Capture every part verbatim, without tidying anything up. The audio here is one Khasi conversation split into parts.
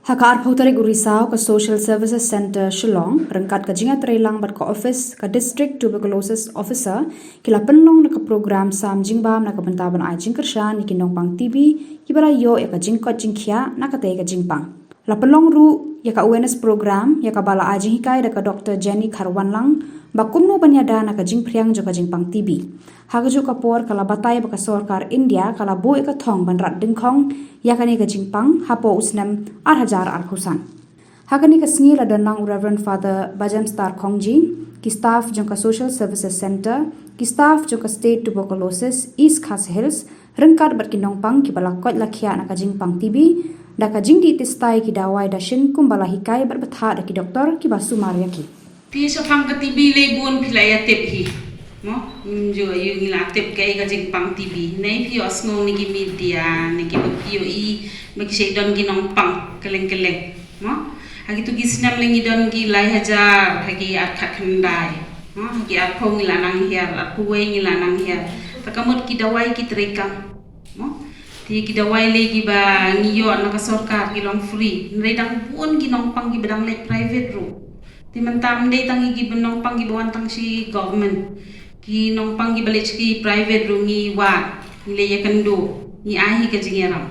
Ha ka arphew tarik u Risaw, ka Social Services Centre Shillong ryngkat ka jingïatreilang bad ka office ka District Tuberculosis Officer ki la pynlong na ka program sam jingbam na ka bynta ban ai jingkyrshan ïa ki nongpang T B kiba la ïoh ïa ka jingkoit jingkhiah na katei ka jingpang. La pynlong ruh ïa ka awareness program ïa kaba la ai jinghikai da ka Doctor Jenny Kharwanlang ba kumno ban ïada na ka jingphriang jong ka jingpang T B. Ha kajuh ka por ka la batai ba ka sorkar India ka la buh ïa ka thong ban rat dyngkhong ïa kane ka jingpang hapoh u snem ar hajar arphew san. Ha kane ka sngi la don lang u Reverend Father Bajemstar Khongji, ki staff jong ka Social Services Centre, ki staff jong ka State Tuberculosis East Khasi Hills ryngkat bad ki nongpang kiba la koit la khiah na ka jingpang T B da ka jingdih testai ki dawai dashin kumba la hikai bad bthah da ki doktor kiba sumar ïa ki. Te shaphang ka T B lei bun phi la ïa tip hi. Mo, ngim ju ïoh ngi la tip kaei ka jingpang T B. Nai phi ïohsngew na ki media, na ki ba phi ïohi ba ki shait don ki nongpang kylleng kylleng. Mo, ha kitu ki snem lei ngi don ki lai hajar ha ki ar khatkhyndai. Mo, ha ki arphew ngi la nang hiar, arphew wei ngi la nang hiar. Ta ka mut ki dawai ki treikam. Mo, te ki dawai lei kiba ngi ïoh na ka sorkar ki long free. Hynrei dang bun ki nongpang kiba dang leit private ruh. Te mynta ym dei tang ïa kiba nongpang kiba wan tang shi government. Ki nongpang kiba leit shi private ruh ngi wad, ngi leit ïakynduh, ngi ai hi ka jingïarap.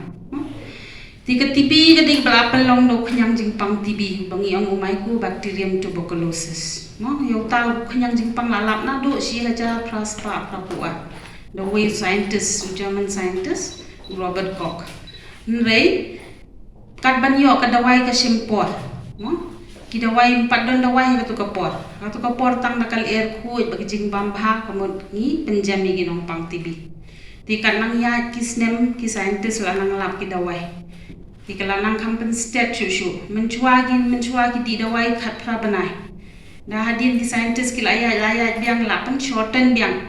Te ka T B ka dei ba la pynlong da u khñiang jingpang T B ba ngi ong u Mycobacterium tuberculosis. Mo, ïa uta u khñiang jingpang la lap naduh shi hajar phra spah phra phew ar da uwei u scientist, u German scientist, u Robert Koch. Hynrei kat ban ïoh ka dawai ka shim por. Mo, ki dawai ym pat don dawai ha katu ka por. Ha katu ka por tang da ka lyer khuid bad ka jingbam bha ka mut ngi pynjem ïa ki nongpang T B. Te kat nang ïaid ki snem ki scientist la nang lap ki dawai. Te ka la nang kham pynstet shuh shuh. Mynshuwa ki, mynshuwa ki dih dawai khatphra bnai. Da hadien ki scientist ki la ïaid, la ïaid biang, la pynshorten biang.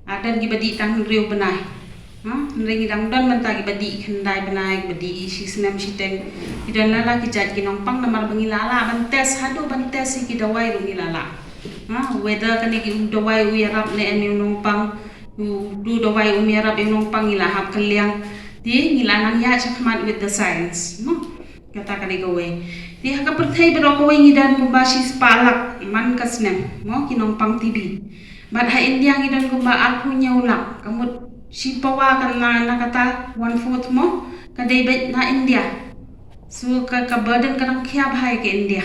Ar don kiba dih tang hynriew bnai. Ha, hynrei ngi dang don mynta kiba dih khyndai bnai, kiba dih shi snem shiteng. Ki don la la ki jait ki nongpang namar ba ngi la lah ban test, haduh ban test ïa ki dawai ruh ngi la lah. Ha, whether kane ki dawai u ïarap ne em ïa u nongpang, u, u dawai um ïarap ïa u nongpang ngi la hap kylliang. Te ngi la nang ïaid shakhmat with the science. Mo, kata ka dei kawei. Te ha ka pyrthei baroh kawei ngi don kumba shi spah lak man ka snem. Mo, ki nongpang T B. Bad ha India ngi don kumba arphew hynñiew lak, ka mut shipawa ka na, na kata one fourth mo, ka dei beit na India. So ka, ka burden ka dang khia bha ïa ka India.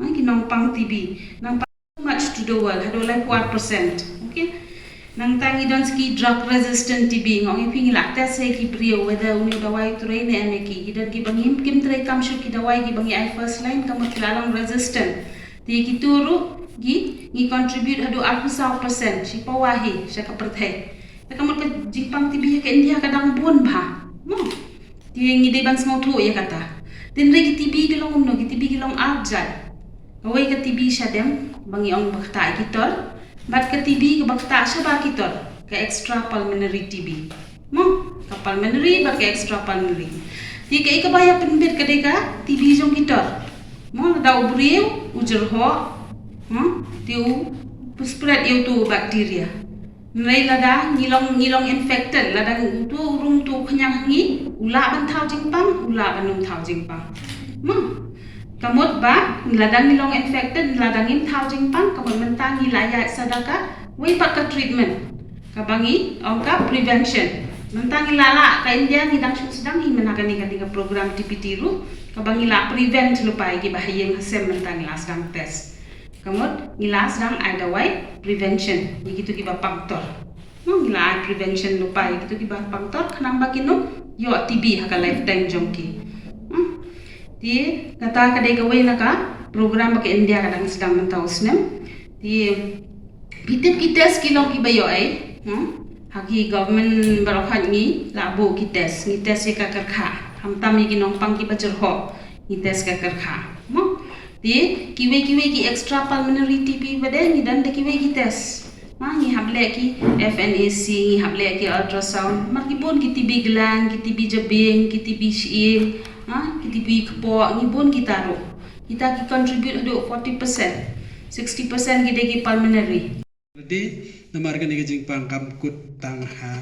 Ha, ki nongpang T B. Nang pa-, too much to the world, haduh laiphew ar percent. Okay? Nangta ngi don sa ki drug resistant T B, nga ong ïa phi ngi la test ïa ki briew, whether une u dawai u trei ne em ïa ki. Ki don kiba ngim, kim treikam shuh ki dawai kiba ngi ai first line, ka mut ki la long resistant. Te kito ruh ki, ngi contribute haduh arphew saw percent, shipawa hi, sha ka pyrthei. Te ka mut ka jingpang T B ha ka India ka dang bun bha. Mo. Te ngi dei ban sngewthuh ïa kata. Te hynrei ki T B ki long kumno, ki T B ki long ar jait. Kawei ka T B shadem, ba ngi ong ba ktah ki tor. Bad ka T B kaba ktah shabar ki tor, ka extra pulmonary T B. Mo, ka pulmonary bad ka extra pulmonary. Te kaei kaba ïa pynbit ka dei ka T B jong ki tor. Mo, lada u briew u jyrhoh, mo, te u spread ïa utu u bacteria. Hynrei lada ngi long, ngi long infected, lada utu u rung utu u khñiang ha ngi, u lah ban thaw jingpang, u lah ban ym thaw jingpang. Mo, ka mut ba lada ngi long infected, lada ngim thaw jingpang, ka mut mynta ngi la ïaid sa da kawei pat ka treatment. Kaba ngi ong ka prevention. Mynta ngi la lah, ka India ngi dang shu sdang hi mynta kane, kane ka program T P T ruh. Kaba ngi la prevent lypa ïa kiba ha ïing ha sem mynta ngi la sdang test. Ka mut ngi la sdang ai dawai prevention ïa kito kiba pang tor. Mo, ngi la ai prevention lypa ïa kito kiba pang tor khnang ba kin ym ïoh T B ha ka lifetime jong ki. Hmm. Te kata ka dei kawei na ka program ba ka India ka dang sdang mynta u snem. Te phi tip ki test ki long kiba ïoh ei, hmm? Ha ki government baroh hait ngi la buh ki test, ngi test ïa ka kyrkha. Khamtam ïa ki nongpang kiba jyrhoh, ngi test ka kyrkha. Mo? Te kiwei kiwei ki extra pulmonary T B ba dei ngi don da kiwei ki test. Ha, ngi hap leh ki F N A C, ngi hap leh ki ultrasound. Mar ki bun ki T B gland, ki T B jabieng, ki T B shyieng, ha, ki T B kpoh, ngi bun kita ruh. Kita ki contribute haduh forty percent. Sixty percent ki dei ki pulmonary. Dei namar kane ka jingpang kam kut tang ha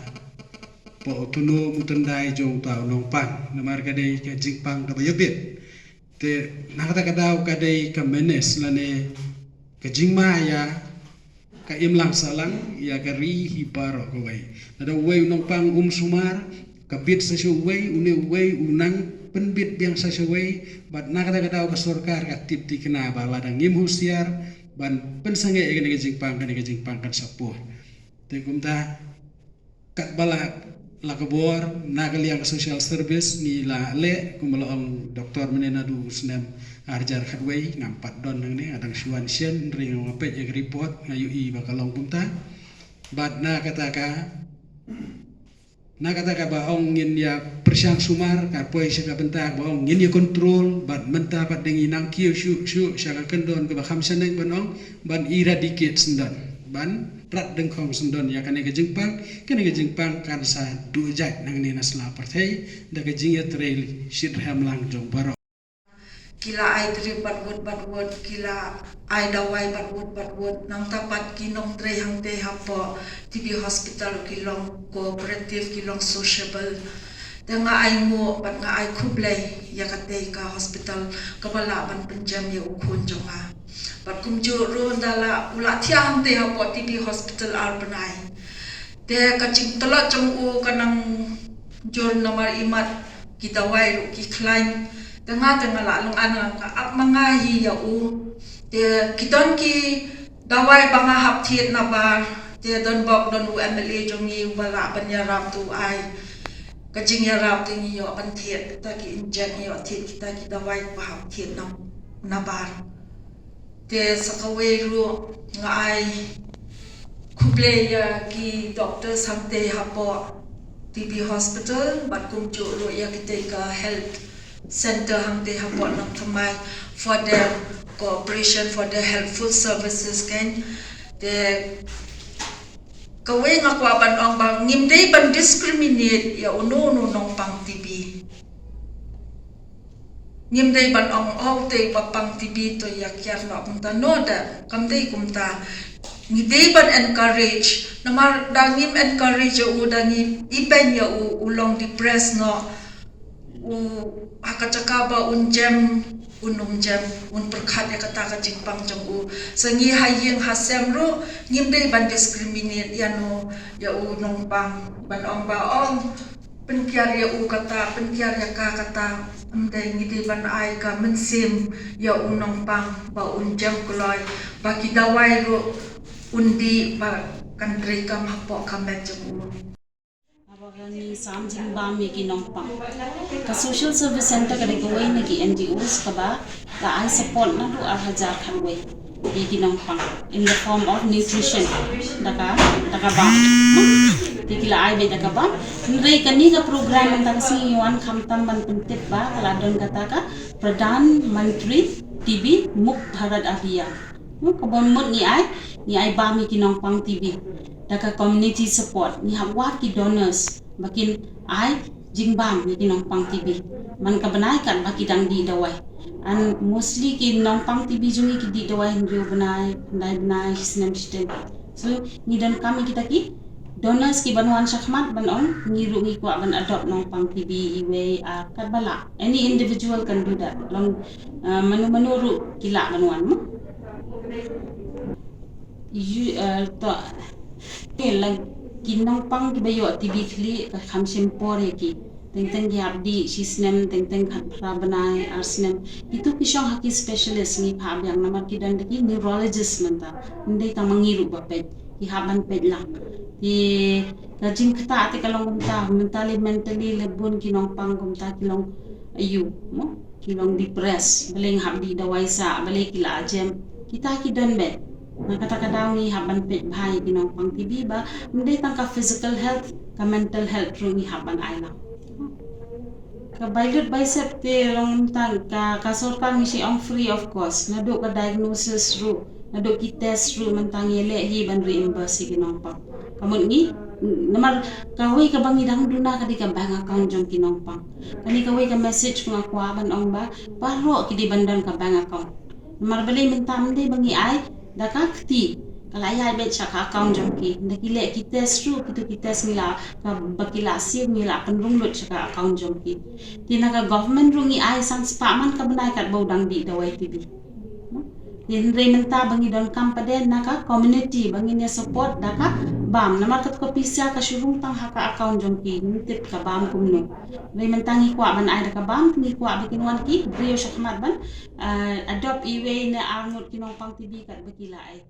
poh u tnum u tyndai jong uta u nongpang. Namar ka dei ka jingpang kaba ïabit. Te na kata ka daw ka dei ka menace lane ka jingma ïa ka imlang sahlang ïa ka ri hi baroh kawei. Lada uwei u nongpang um sumar, ka bit sa sha uwei, une uwei u nang pynbit biang sa sha uwei, bad na kata ka daw ka sorkar ka tip thikna ba lada ngim husiar ban pynsangeh ïa kane ka jingpang, kane ka jingpang kan sa poh. Te kumta, katba la, la ka bor na ka liang ka social service ngi la leh, kumba la ong Doctor mynne naduh u snem ar hajar khatwei, ngam pat don nangne, nga dang shu wan shen, hynrei nga peit ïa ka report, nga ïohi ba ka long kumta. Bad na kata ka, na kata kaba ong ngin ïa pyrshang sumar, ka poi sha ka bynta kaba ong ngin ïa control, bad mynta pat dang ngi nang kiew shuh shuh sha ka kyndon kaba kham shaneng ban ong ban eradicate syndon, ban rat dyngkhong syndon ïa kane ka jingpang. Kane ka jingpang kan sa duh jait nangne na sla pyrthei da ka jingïatrei shitrhem lang jong baroh. Ki la ai drip bad wut bad wut, ki la ai dawai bad wut bad wut. Nangta pat ki nongtrei hangtei hapoh T B hospital ki long cooperative, ki long sociable. Te nga ai nguh bad nga ai khublei ïa katei ka hospital kaba lah ban pynjem ïa u khun jong nga. Bad kumjuh ruh ynda la u la thiah hangtei hapoh T B hospital ar bnai. Te ka jingtlot jong u ka nang jur namar imat ki dawai ruh ki khlaiñ. Te nga te nga la long an, nga ap ma nga hi ïa u. Te ki don ki dawai ba nga hap thied nabar. Te don bok don u M L A jong ngi uba lah ban ïarap, te u ai ka jingïarap te ngi ïoh ban thied kita ki injek, ngi ïoh thied kita ki dawai ba hap thied na, nabar. Te sa kawei ruh nga ai khublei ïa ki doctors hangtei hapoh T B hospital bad kumjuh ruh ïa kitei ka health center hangtei hapoh Nongthymmai for their cooperation, for their helpful services, kan. Te kawei nga kwah ban ong ba ngim dei ban discriminate ïa uno uno u nongpang T B. Ngim dei ban ong, oh, utei ba pang T B to ïa kiar noh kumta, no, da kam dei kumta. Ngi dei ban encourage, namar da ngim encourage ïa u, da ngi ibeiñ ïa u, u long depressed noh. U, ha ka jaka ba un jem, un ym jem, un pyrkhat ïa kata ka jingpang jong u. Sa ngi ha ïing ha sem ruh ngim dei ban discriminate ïa no, ïa u nongpang, ban ong ba, oh, pynkiar ïa u kata, pynkiar ïa ka kata. Ym dei, ngi dei ban ai ka mynsiem ïa u nongpang ba un jem kloi, ba ki dawai ruh un dih, ba kan treikam hapoh ka met jong u. Haba ka ngi sam jingbam ïa ki nongpang, ka Social Service Center ka dei kawei na ki N G Os kaba la ai support naduh ar hajar khatwei ïa ki nongpang in the form of nutrition, da ka, da ka bam. Te ki la ai beit da ka bam. Hynrei kane ka program mynta ka sngi ngi wan khamtam ban pyntip ba ka la don kata ka Pradhan Mantri T B Mukt Bharat Abhiyan. Kaba mut ngi ai, ngi ai bam ïa ki nongpang T B da ka community support, ngi hap wad ki donors ba kin ai jingbam ïa ki nongpang T B man ka bnai katba ki dang dih dawai. And mostly ki nongpang T B jong ngi ki dih dawai hynriew bnai, khyndai bnai, snem shiteng. So ngi donkam ïa kita ki donors ki ban wan shakhmat ban ong, ngi ruh ngi kwah ban adopt nongpang T B iwei, ah, katba lah. Any individual can do that. Long, ah, mano mano ruh ki lah ban wan mo. Ïa, eh, to, eh, la ki nongpang kiba ïoh T B khlieh ka kham shim por ïa ki. Teng teng ki hap dih shi snem, teng teng khatphra bnai, ar snem. Itu ki shong ha ki specialist, ngi phah biang namar ki don da ki neurologist mynta. Ym dei tang ma ngi ruh ba peit, ki hap ban peit lang. Te ka jingktah te ka long kumta, mentally, mentally la bun ki nongpang kumta ki long aiu mo. Ki long depressed, balei nga hap dih dawai sah, balei ki la jem. Kita ki don beit. Na kata ka daw ngi hap ban peit bha ïa ki nongpang T B ba ym dei tang ka physical health, ka mental health ruh ngi hap ban ai lang. Ka bai lut bai sep te long tang ka, ka sorkar ngi shu ong free of cost. Naduh ka diagnosis ruh, naduh ki test ruh mynta ngi leh hi ban reimburse ïa ki nongpang. Ka mut ngi, namar kawei kaba ngi dang duna ka dei ka bank account jong ki nongpang. Kane kawei ka message nga kwah ban ong ba baroh ki dei ban don ka bank account. Namar balei mynta ym dei ba ngi ai da ka kti, Ka la ïaid beit sha ka account jong ki. Nda ki leh ki test ruh, kito ki test ngi la, ka ba ki la siew ngi la pynrung lut sha ka account jong ki. Te na ka government ruh ngi ai san spah man ka bnai kat ba u dang dih dawai T B. Te hynrei mynta ba ngi donkam pat de na ka community ba ngin ïa support da ka bam. Namar kat ka pisa ka shu rung tang ha ka account jong ki, ngim tip ka bam kumno. Hynrei mynta ngi kwah ban ai da ka bam, ngi kwah ba kin wan ki briew shakhmat ban, ah, adopt iwei ne arngut ki nongpang T B kat ba ki la ai.